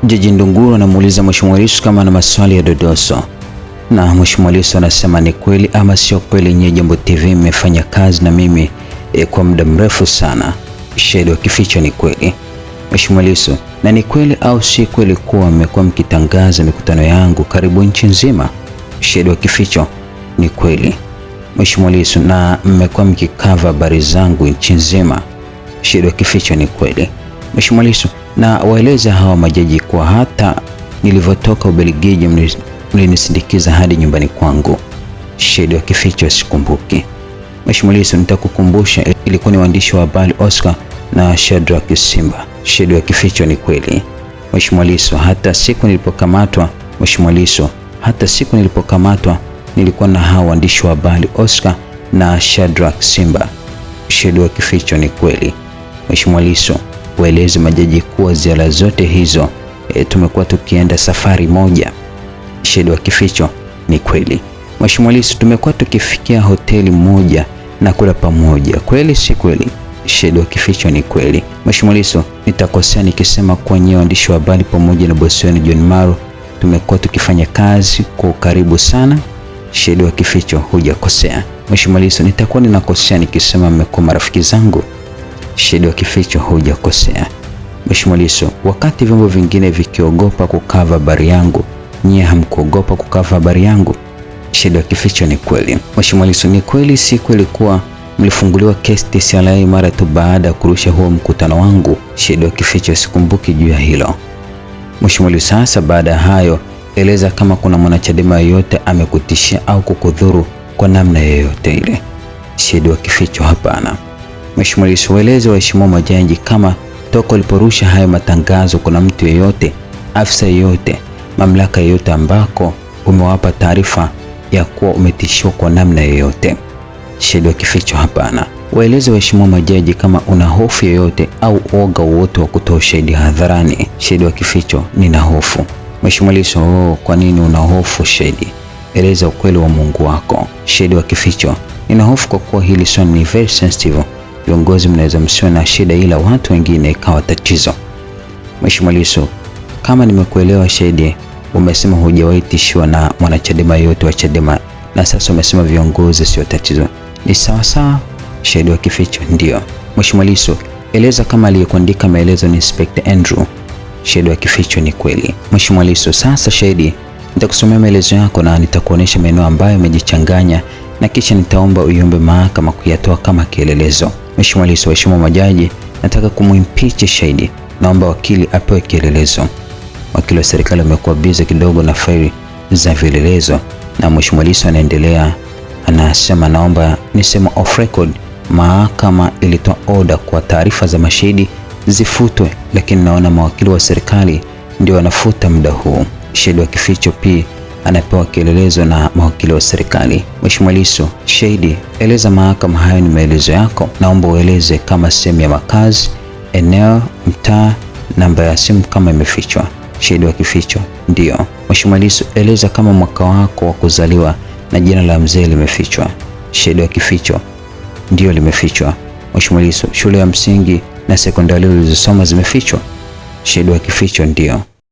Jaji Ndunguru anamuuliza Mheshimiwa Lissu kama ana maswali ya dodoso, na Mheshimiwa Lissu anasema ni kweli ama sio kweli, nyie Jambo TV mmefanya kazi na mimi kwa muda mrefu sana. Shahidi wa kificho, ni kweli. Mheshimiwa Lissu, na ni kweli au si kweli kuwa mmekuwa mkitangaza mikutano yangu karibu nchi nzima? Shahidi wa kificho, ni kweli. Mheshimiwa Lissu, na mmekuwa mkicover habari zangu nchi nzima? Shahidi wa kificho, ni kweli. Mheshimiwa Lissu, na waeleze hawa majaji kuwa hata nilivyotoka Ubelgiji mlinisindikiza hadi nyumbani kwangu. Shahidi wa kificho, sikumbuki. Mheshimiwa Lissu, nitakukumbusha, ilikuwa ni waandishi wa habari Oscar na Shadrack Simba. Shahidi wa kificho, ni kweli. Mheshimiwa Lissu, hata siku nilipokamatwa, Mheshimiwa Lissu, hata siku nilipokamatwa nilikuwa na hawa waandishi wa habari Oscar na Shadrack Simba. Shahidi wa kificho, ni kweli. Mheshimiwa Lissu, waeleze majaji kuwa ziara zote hizo tumekuwa tukienda safari moja. Shahidi wa kificho, ni kweli. Mheshimiwa Lissu, tumekuwa tukifikia hoteli moja na kula pamoja, kweli si kweli? Shahidi wa kificho, ni kweli. Mheshimiwa Lissu, nitakosea nikisema kuwa nyie waandishi wa habari pamoja na bosi wenu John Maro tumekuwa tukifanya kazi kwa ukaribu sana? Shahidi wa kificho, hujakosea. Mheshimiwa Lissu, nitakuwa ninakosea nikisema mmekuwa marafiki zangu? Shahidi wa kificho, hujakosea. Mheshimiwa Lissu, wakati vyombo vingine vikiogopa kucover habari yangu, nyie hamkuogopa kucover habari yangu? Shahidi wa kificho, ni kweli. Mheshimiwa Lissu, ni kweli si kweli kuwa mlifunguliwa kesi TCRA mara tu baada ya kurusha huo mkutano wangu? Shahidi wa kificho, sikumbuki juu ya hilo. Mheshimiwa Lissu, sasa baada ya hayo, eleza kama kuna mwanachadema yoyote amekutishia au kukudhuru kwa namna yoyote ile. Shahidi wa kificho, hapana. Mheshimiwa Lissu, waeleze waheshimiwa majaji kama toka uliporusha hayo matangazo kuna mtu yeyote, afisa yeyote, mamlaka yoyote ambako umewapa taarifa ya kuwa umetishiwa kwa namna yoyote. Shahidi wa kificho, hapana. Waeleze waheshimiwa majaji kama una hofu yoyote au uoga wowote wa kutoa ushahidi hadharani. Shahidi wa kificho, nina hofu. Mheshimiwa Lissu, oh, kwa nini una hofu shahidi? Eleza ukweli wa Mungu wako. Shahidi wa kificho, nina hofu kwa kuwa hili swali ni very sensitive. Viongozi mnaweza msiwe na shida, ila watu wengine ikawa tatizo. Mheshimiwa Lissu, kama nimekuelewa shahidi, umesema hujawahi tishiwa na mwanachadema yoyote wa Chadema na sasa umesema viongozi sio tatizo. Ni sawa sawa? Shahidi wa kificho, ndio. Mheshimiwa Lissu, eleza kama aliyekuandika maelezo ni Inspector Andrew. Shahidi wa kificho, ni kweli. Mheshimiwa Lissu, sasa shahidi, nitakusomea maelezo yako na nitakuonesha maeneo ambayo yamejichanganya na kisha nitaomba uiombe mahakama kuyatoa kama kielelezo. Mheshimiwa Lissu, waheshimiwa majaji, nataka kumwimpeach shahidi. Naomba wakili apewe kielelezo. Wakili wa serikali amekuwa busy kidogo na faili za vielelezo, na Mheshimiwa Lissu anaendelea, anasema naomba niseme off record, mahakama ilitoa oda kwa taarifa za mashahidi zifutwe, lakini naona mawakili wa serikali ndio wanafuta muda huu. Shahidi wa kificho P anapewa kielelezo na mawakili wa serikali. Mheshimiwa Lissu, shahidi, eleza mahakama hayo ni maelezo yako. Naomba ueleze kama sehemu ya makazi, eneo, mtaa, namba ya simu kama imefichwa. Shahidi wa kificho, ndio. Mheshimiwa Lissu, eleza kama mwaka wako wa kuzaliwa na jina la mzee limefichwa. Shahidi wa kificho, ndio, limefichwa. Mheshimiwa Lissu, shule ya msingi na sekondari ulizosoma zimefichwa? Shahidi wa kificho, ndio.